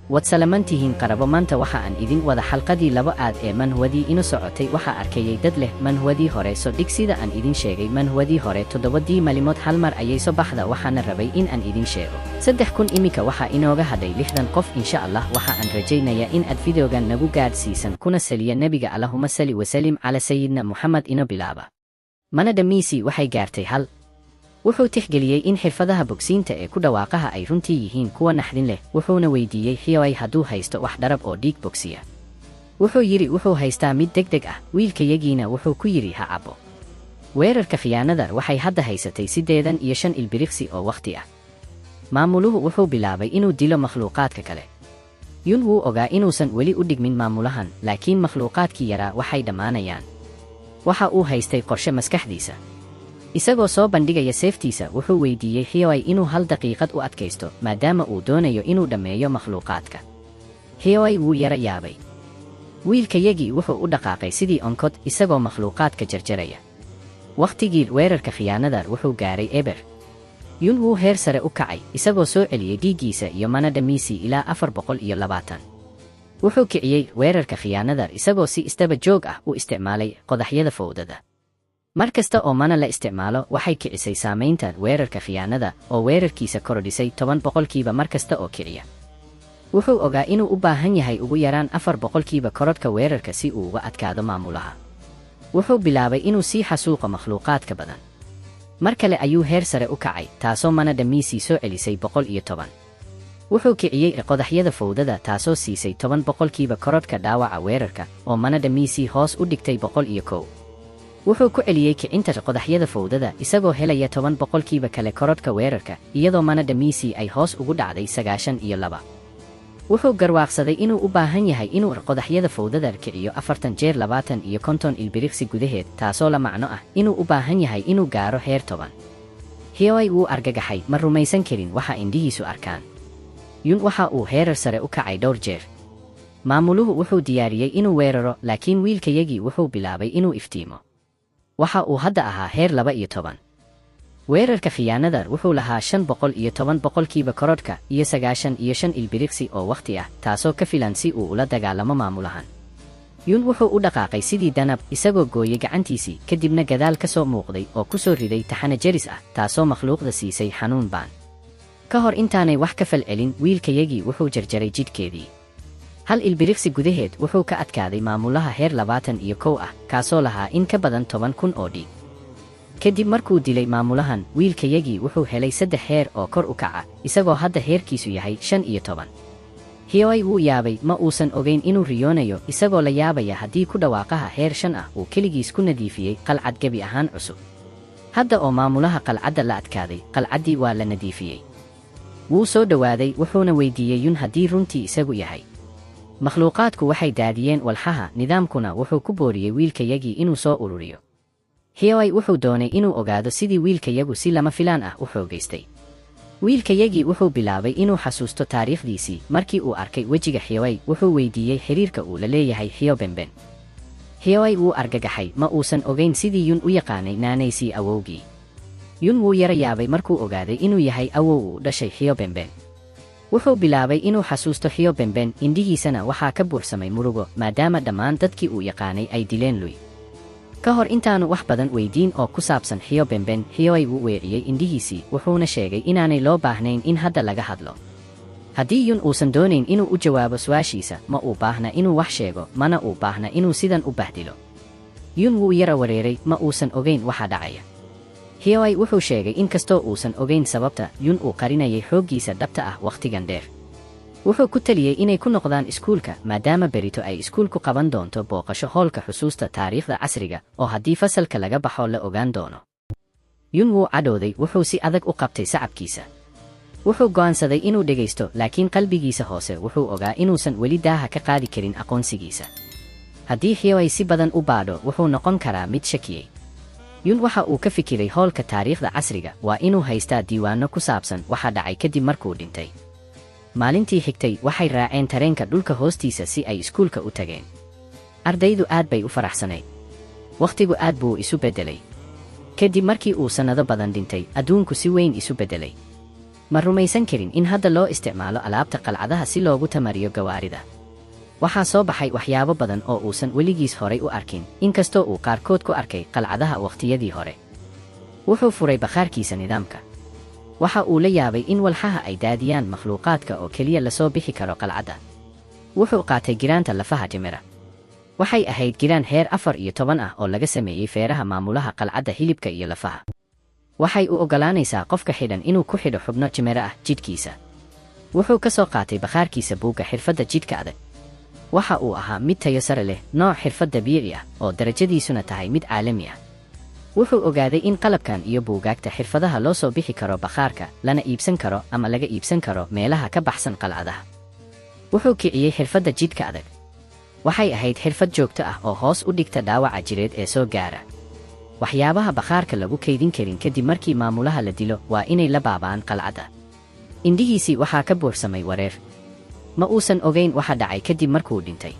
Waad salamantihiin qarabo. Maanta waxa aan idin wada xalqadii labo aad ee manhwadii ino socotay. Waxaa arkayay dad leh manhwadii hore so dhig. Sida aan idin sheegay, manhwadii hore 7dii malimood hal mar ayay so baxda. Waxaana rabay in aan idin sheego 3000. Imika waxaa inooga hadhay 60 qof. Insha Allah waxa aan rajaynayaa in aad videogan nagu gaadhsiisan, kuna saliya nebiga. Allahuma sali wasalim cala sayidna Muxamed. Ino bilaaba. Manada Miisi waxay gaartay hal. Wuxuu tixgeliyey in xirfadaha bogsiinta ee ku dhawaaqaha ay runtii yihiin kuwa naxdin leh, wuxuuna weydiiyey Xioay hadduu haysto wax dharab oo dhiig bogsiya. Wuxuu yidhi wuxuu haystaa mid deg deg ah. Wiilkayagiina wuxuu ku yidhi ha cabbo. Weerarka khiyaanada waxay hadda haysatay 85 ilbiriqsi oo wakhti ah. Maamuluhu wuxuu bilaabay inuu dilo makhluuqaadka kale. Yun wuu ogaa inuusan weli u dhigmin maamulahan, laakiin makhluuqaadkii yaraa waxay dhammaanayaan. Waxa uu haystay qorshe maskaxdiisa. Isagoo soo bandhigaya seeftiisa, wuxuu weydiiyey Xioay inuu hal daqiiqad u adkaysto, maadaama uu doonayo inuu dhammeeyo makhluuqaadka. Xioay wuu yara yaabay. Wiilkayagii wuxuu u dhaqaaqay sidii onkod, isagoo makhluuqaadka jarjaraya. Wakhtigii weerarka khiyaanada wuxuu gaaray eber. Yun wuu heer sare u kacay, isagoo soo celiyey dhiiggiisa iyo manada Miisi ilaa 420. Wuxuu kiciyey weerarka khiyaanada, isagoo si isdaba joog ah u isticmaalay qodaxyada fowdada. Mar kasta oo mana la isticmaalo, waxay kicisay saamaynta weerarka khiyaanada, oo weerarkiisa korodhisay 10% mar kasta oo kiciya. Wuxuu ogaa inuu u baahan yahay ugu yaraan 4% korodhka weerarka si uu uga adkaado maamulaha. Wuxuu bilaabay inuu sii xasuuqo makhluuqaadka badan. Mar kale ayuu heer sare u kacay, taasoo manada Miisii soo celisay 110. Wuxuu kiciyey qodaxyada fowdada, taasoo siisay 10% korodhka dhaawaca weerarka, oo manada Miisii hoos u dhigtay 101. Wuxuu ku celiyey kicinta qodaxyada fowdada, isagoo helaya 10% kale korodhka weerarka, iyadoo manada Miisii ay hoos ugu dhacday 92. Wuxuu garwaaqsaday inuu u baahan yahay inuu qodaxyada fowdada kiciyo 40 jeer 20 iyo 50 ilbiriqsi gudaheed, taasoo la macno ah inuu u baahan yahay inuu gaaro heer 10. Hioy wuu argagaxay, ma rumaysan karin waxa indhihiisu arkaan. Yun waxa uu heerar sare u kacay dhowr jeer. Maamuluhu wuxuu diyaariyey inuu weeraro, laakiin wiilkayagii wuxuu bilaabay inuu iftiimo. Waxa uu hadda ahaa heer 12. Weerarka khiyaanada wuxuu lahaa 510% korodhka iyo 95 ilbiriqsi oo wakhti ah, taasoo ka filan si uu ula dagaalamo maamulahan. Yun wuxuu u dhaqaaqay sidii danab, isagoo gooyey gacantiisii, kadibna gadaal ka soo muuqday oo ku soo riday taxane jeris ah, taasoo makhluuqda siisay xanuun baan. Ka hor intaanay wax ka falcelin, wiilkayagii wuxuu jarjaray jidhkeedii. Hal ilbiriqsi gudaheed wuxuu ka adkaaday maamulaha heer 21 ah, kaasoo lahaa in ka badan 10,000 oo dhiig. Kadib markuu dilay maamulahan, wiilkayagii wuxuu helay saddex heer oo kor u kaca, isagoo hadda heerkiisu yahay 15. Hioy wuu yaabay, ma uusan ogayn inuu riyoonayo, isagoo la yaabaya haddii ku dhawaaqaha heer 5 ah uu keligiis ku nadiifiyey qalcad gebi ahaan cusub. Hadda oo maamulaha qalcadda la adkaaday, qalcaddii waa la nadiifiyey. Wuu soo dhowaaday, wuxuuna weydiiyey Yun haddii runtii isagu yahay. Makhluuqaadku waxay daadiyeen walxaha, nidaamkuna wuxuu ku booriyey wiilkayagii inuu soo ururiyo. Hioy wuxuu doonay inuu ogaado sidii wiilkayagu si lama filaan ah u xoogaystay. Wiilkayagii wuxuu bilaabay inuu xasuusto taariikhdiisii. Markii uu arkay wejiga Xioy, wuxuu weydiiyey xiriirka uu la leeyahay Xio Benben. Hioy wuu argagaxay, ma uusan ogayn sidii Yun u yaqaanay naanaysii awowgii. Yun wuu yara yaabay markuu ogaaday inuu yahay awow uu dhashay Xio Benben. Wuxuu bilaabay inuu xasuusto Xio Benben, indhihiisana waxaa ka buuxsamay murugo, maadaama dhammaan dadkii uu yaqaanay ay dileen Luy. Ka hor intaanu wax badan weydiin oo ku saabsan Xio Benben, Xioy wuu weeciyey indhihiisii, wuxuuna sheegay inaanay loo baahnayn in hadda laga hadlo. Haddii Yun uusan doonayn inuu u jawaabo su'aashiisa, ma uu baahna inuu wax sheego, mana uu baahna inuu sidan u bahdilo. Yun wuu yara wareeray, ma uusan ogayn waxa dhacaya. Hioy wuxuu sheegay in kastoo uusan ogayn sababta Yun uu qarinayay xooggiisa dhabta ah wakhtigan dheer. Wuxuu ku taliyey inay ku noqdaan iskuulka, maadaama berito ay iskuulku qaban doonto booqasho hoolka xusuusta taariikhda casriga, oo haddii fasalka laga baxo la ogaan doono. Yun wuu cadhooday, wuxuu si adag u qabtay sacabkiisa. Wuxuu go'aansaday inuu dhegaysto, laakiin qalbigiisa hoose wuxuu ogaa inuusan weli daaha ka qaadi karin aqoonsigiisa. Haddii Hioy si badan u baadho, wuxuu noqon karaa mid shakiyey. Yun waxa uu ka fikiray hoolka taariikhda casriga waa inuu haystaa diiwaanno ku saabsan waxa dhacay kadib markuu dhintay. Maalintii xigtay waxay raaceen tareenka dhulka hoostiisa si ay iskuulka u tageen. Ardaydu aad bay u faraxsanayd. Wakhtigu aad buu isu beddelay. Kadib markii uu sannado badan dhintay, adduunku si weyn isu beddelay. Ma rumaysan karin in hadda loo isticmaalo alaabta qalcadaha si loogu tamariyo gawaarida. Waxaa soo baxay waxyaabo badan oo uusan weligiis horay u arkin, inkastoo uu qaarkood ku arkay qalcadaha wakhtiyadii hore. Wuxuu furay bakhaarkiisa nidaamka. Waxa uu la yaabay in walxaha ay daadiyaan makhluuqaadka oo keliya lasoo bixi karo qalcadda. Wuxuu qaatay giraanta lafaha jimira. Waxay ahayd giraan heer 14 ah oo laga sameeyey feeraha maamulaha qalcadda hilibka iyo lafaha. Waxay u oggolaanaysaa qofka xidhan inuu ku xidho xubno jimiro ah jidhkiisa. Wuxuu ka soo qaatay bakhaarkiisa buugga xirfadda jidhka adag. Waxa uu ahaa mid tayo sare leh, nooc xirfad dabiici ah oo darajadiisuna tahay mid caalami ah. Wuxuu ogaaday in qalabkan iyo buugaagta xirfadaha loo soo bixi karo bakhaarka, lana iibsan karo ama laga iibsan karo meelaha ka baxsan qalcadaha. Wuxuu kiciyey xirfadda jidhka adag. Waxay ahayd xirfad joogto ah oo hoos u dhigta dhaawaca jireed ee soo gaara. Waxyaabaha bakhaarka lagu kaydin karin kadib markii maamulaha la dilo waa inay la baaba'aan qalcadda. Indhihiisii waxaa ka buuxsamay wareer. Ma uusan ogayn waxa dhacay kadib markuu dhintay.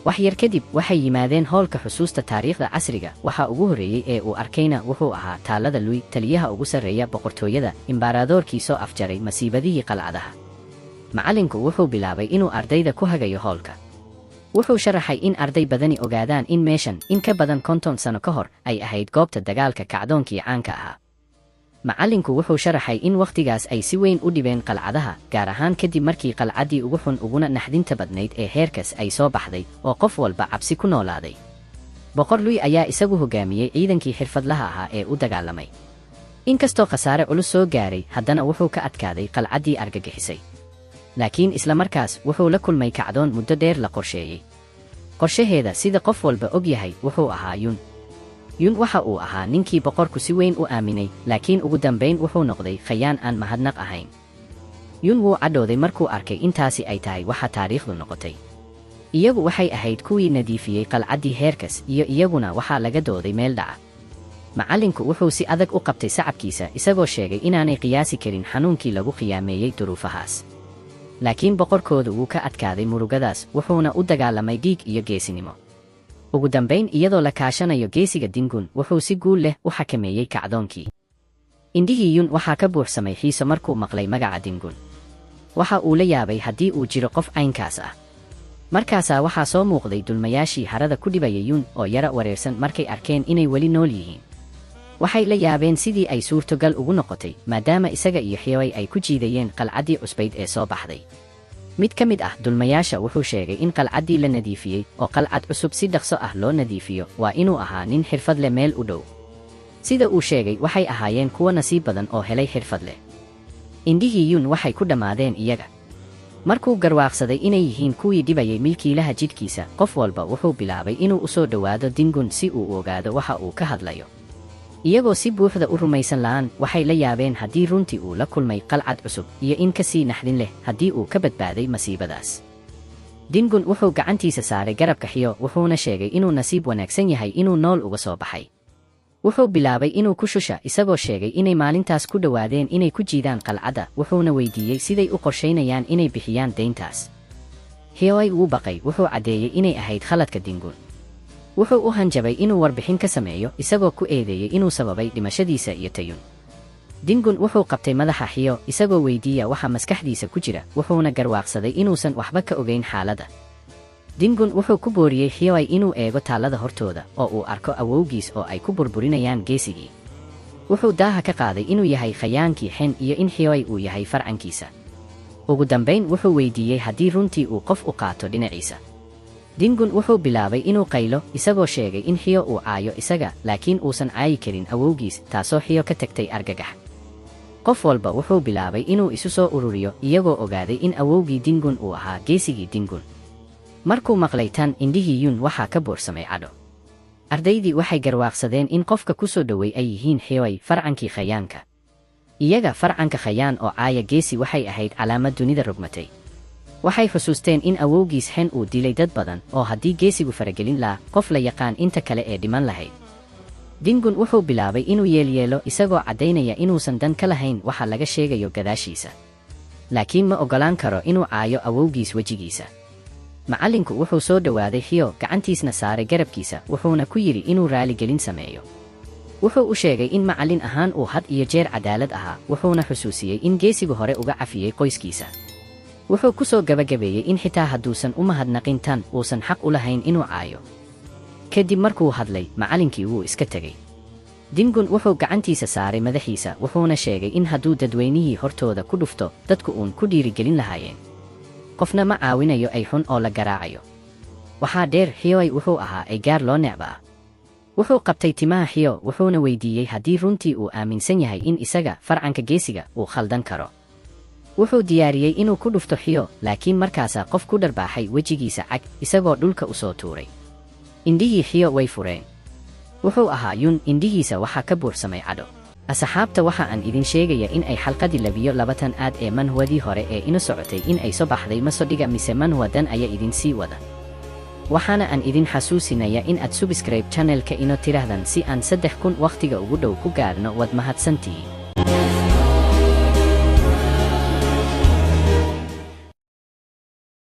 Wax yar kadib waxay yimaadeen hoolka xusuusta taariikhda casriga. Waxa ugu horreeyey ee uu arkayna wuxuu ahaa taalada Luy, taliyaha ugu sarreeya boqortooyada, imbaaradoorkii soo afjaray masiibadihii qalcadaha. Macallinku wuxuu bilaabay inuu ardayda ku hagayo hoolka. Wuxuu sharaxay in arday badani ogaadaan in meeshan in ka badan 50 sano ka hor ay ahayd goobta dagaalka kacdoonkii caanka ahaa. Macallinku wuxuu sharaxay in wakhtigaas ay si weyn u dhibeen qalcadaha, gaar ahaan kadib markii qalcaddii ugu xun uguna naxdinta badnayd ee heerkas ay soo baxday oo qof walba cabsi ku noolaaday. Boqor Luy ayaa isagu hogaamiyey ciidankii xirfadlaha ahaa ee u dagaalamay. Inkastoo khasaare culus soo gaaray, haddana wuxuu ka adkaaday qalcaddii argagixisay. Laakiin isla markaas wuxuu la kulmay kacdoon muddo dheer la qorsheeyey. Qorshaheeda sida qof walba og yahay wuxuu ahaa Yun. Yun waxa uu ahaa ninkii boqorku si weyn u aaminay, laakiin ugu dambayn wuxuu noqday khayaan aan mahadnaq ahayn. Yun wuu cadhooday markuu arkay intaasi ay tahay waxa taariikhdu noqotay. Iyagu waxay ahayd kuwii nadiifiyey qalcaddii heerkas iyo iyaguna waxaa laga dooday meel dhaca. Macallinku wuxuu si adag u qabtay sacabkiisa isagoo sheegay inaanay qiyaasi karin xanuunkii lagu khiyaameeyey duruufahaas. Laakiin boqorkoodu wuu ka adkaaday murugadaas, wuxuuna u dagaalamay dhiig iyo geesinimo. Ugu dambayn iyadoo la kaashanayo geesiga Dingun, wuxuu si guul leh u xakameeyey kacdoonkii. Indhihii Yun waxaa ka buuxsamay xiiso markuu maqlay magaca Dingun. Waxa uu la yaabay haddii uu jiro qof caynkaas ah. Markaasaa waxaa soo muuqday dulmayaashii harada ku dhibaya Yun oo yara wareersan markay arkeen inay weli nool yihiin. Waxay la yaabeen sidii ay suurtogal ugu noqotay, maadaama isaga iyo Xiyaway ay ku jiidayeen qalcaddii cusbayd ee soo baxday. Mid ka mid ah dulmayaasha wuxuu sheegay in qalcaddii la nadiifiyey oo qalcad cusub si dhaqso ah loo nadiifiyo waa inuu ahaa nin xirfad leh meel u dhow. Sida uu sheegay waxay ahaayeen kuwo nasiib badan oo helay xirfad leh. Indhihii Yun waxay ku dhammaadeen iyaga. Markuu garwaaqsaday inay yihiin kuwii dhibayay milkiilaha jidhkiisa, qof walba wuxuu bilaabay inuu u soo dhowaado Dingun si uu u ogaado waxa uu ka hadlayo. Iyagoo si buuxda u rumaysan la'aan, waxay la yaabeen haddii runtii uu la kulmay qalcad cusub iyo in ka sii naxdin leh haddii uu ka badbaaday masiibadaas. Dingun wuxuu gacantiisa saaray garabka Xiyo, wuxuuna sheegay inuu nasiib wanaagsan yahay inuu nool uga soo baxay. Wuxuu bilaabay inuu ku shusha isagoo sheegay inay maalintaas ku dhowaadeen inay ku jiidaan qalcadda, wuxuuna weydiiyey siday u qorshaynayaan inay bixiyaan deyntaas. Xiyoay wuu baqay, wuxuu caddeeyey inay ahayd khaladka Dingun. Wuxuu u hanjabay inuu warbixin ka sameeyo isagoo ku eedeeyey inuu sababay dhimashadiisa iyo Tayun. Dingun wuxuu qabtay madaxa Xiyo isagoo weydiiya waxa maskaxdiisa ku jira, wuxuuna garwaaqsaday inuusan waxba ka ogeyn xaaladda. Dingun wuxuu ku booriyey Xiyoay inuu eego taalada hortooda oo uu arko awowgiis oo ay ku burburinayaan geesigii. Wuxuu daaha ka qaaday inuu yahay khayaankii Xen iyo in Xiyoay uu yahay farcankiisa. Ugu dambayn wuxuu weydiiyey haddii runtii uu qof u qaato dhinaciisa. Dingun wuxuu bilaabay inuu qaylo isagoo sheegay in Xiyo uu caayo isaga, laakiin uusan caayi karin awowgiis, taasoo Xiyo ka tagtay argagax. Qof walba wuxuu bilaabay inuu isu soo ururiyo iyagoo ogaaday in awowgii Dingun uu ahaa geesigii Dingun. Markuu maqlay tan, indhihii Yun waxaa ka buursamay cadho. Ardaydii waxay garwaaqsadeen in qofka ku soo dhowey ay yihiin Xiyoay, farcankii khayaanka. Iyaga farcanka khayaan oo caaya geesi waxay ahayd calaamad dunida rogmatay. Waxay xusuusteen in awowgiis Xen uu dilay dad badan oo haddii geesigu faragelin laa, qof la yaqaan inta kale ee dhiman lahayd. Dingun wuxuu bilaabay inuu yeelyeelo isagoo caddaynaya inuusan dan ka lahayn waxa laga sheegayo gadaashiisa. Laakiin ma oggolaan karo inuu caayo awowgiis wejigiisa. Macallinku wuxuu soo dhowaaday Xiyo, gacantiisna saaray garabkiisa, wuxuuna ku yidhi inuu raaligelin sameeyo. Wuxuu u sheegay in macallin ahaan uu had iyo jeer cadaalad ahaa, wuxuuna xusuusiyey in geesigu hore uga cafiyey qoyskiisa. Wuxuu ku soo gabagabeeyey in xitaa hadduusan u mahadnaqin tan, uusan xaq u lahayn inuu caayo. Kadib markuu hadlay, macallinkii wuu iska tegey. Dingun wuxuu gacantiisa saaray madaxiisa, wuxuuna sheegay in hadduu dadweynihii hortooda ku dhufto, dadku uun ku dhiirigelin lahaayeen. Qofna ma caawinayo ay xun oo la garaacayo. Waxaa dheer, Xioy wuxuu ahaa ay gaar loo necbaa. Wuxuu qabtay timaha Xiyo, wuxuuna weydiiyey haddii runtii uu aaminsan yahay in isaga, farcanka geesiga, uu khaldan karo. Wuxuu diyaariyey inuu ku dhufto Xiyo, laakiin markaasaa qof ku dharbaaxay wejigiisa cag, isagoo dhulka u soo tuuray. Indhihii Xiyo way fureen. Wuxuu ahaa Yun, indhihiisa waxaa ka buuxsamay cadho. Asxaabta, waxa aan idin sheegaya in ay xalqadii 22aad ee manhwadii hore ee ino socotay in ay so baxday. Ma sodhiga mise manhwadan aya idin sii wada? Waxaana aan idin xasuusinaya in aad subscribe channelka ino tiraahdan si aan 3000 wakhtiga ugu dhow ku gaadhno. Wad mahadsantihiin.